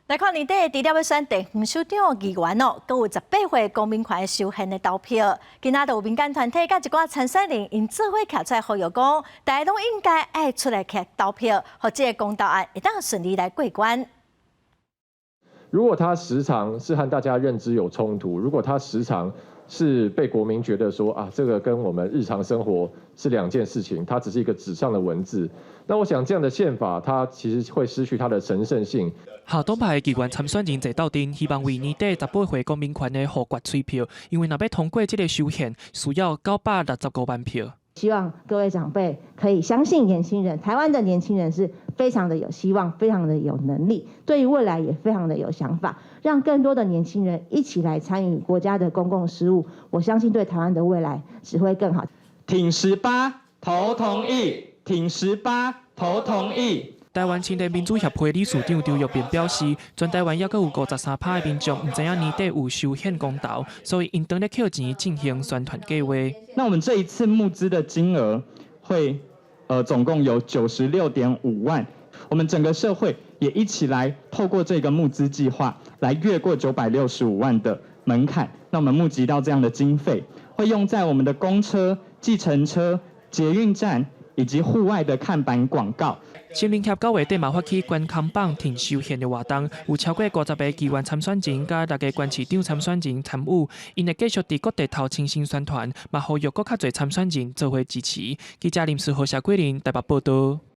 來看年底除了欲選地方首長、議員哦，閣有18歲公民權修憲的投票。今仔就有民間團體佮一寡參選人𪜶做伙徛出來呼籲講，大家攏應該愛出來去投票，予這個公投案會當順利來過關。如果他時常是和大家認知有衝突，如果他時常是被國民覺得說啊，這個跟我們日常生活是兩件事情，它只是一個紙上的文字，那我想這樣的憲法，它其實會失去它的神聖性。下黨派議員參選人坐鬥陣，希望為年底十八歲公民權的予決催票，因為若欲通過這個修憲，需要965萬票。希望各位長輩可以相信年輕人，台灣的年輕人是非常的有希望，非常的有能力，對於未來也非常的有想法，讓更多的年輕人一起來參與國家的公共事務，我相信對台灣的未來只會更好。挺十八，投同意；挺十八，投同意。台灣青年民主協會理事長張玉萍表示，全台灣猶閣有53%的民眾毋知影年底有修憲公投，所以𪜶當咧抾錢進行宣傳計劃。那我們這一次募資的金額會，總共有96.5萬。我們整個社會也一起來透過這個募資計劃，來越過965萬的門檻。那我們募集到這樣的經費，會用在我們的公車、計程車、捷運站以及戶外的看板廣告。新民協9月底嘛發起懸扛棒挺修憲的活動，有超過50個議員參選人佮六個縣市長參選人參與，𪜶會繼續佇各地頭親身宣傳，嘛呼籲閣較濟參選人做伙支持。記者林思豪、謝桂玲台北報道。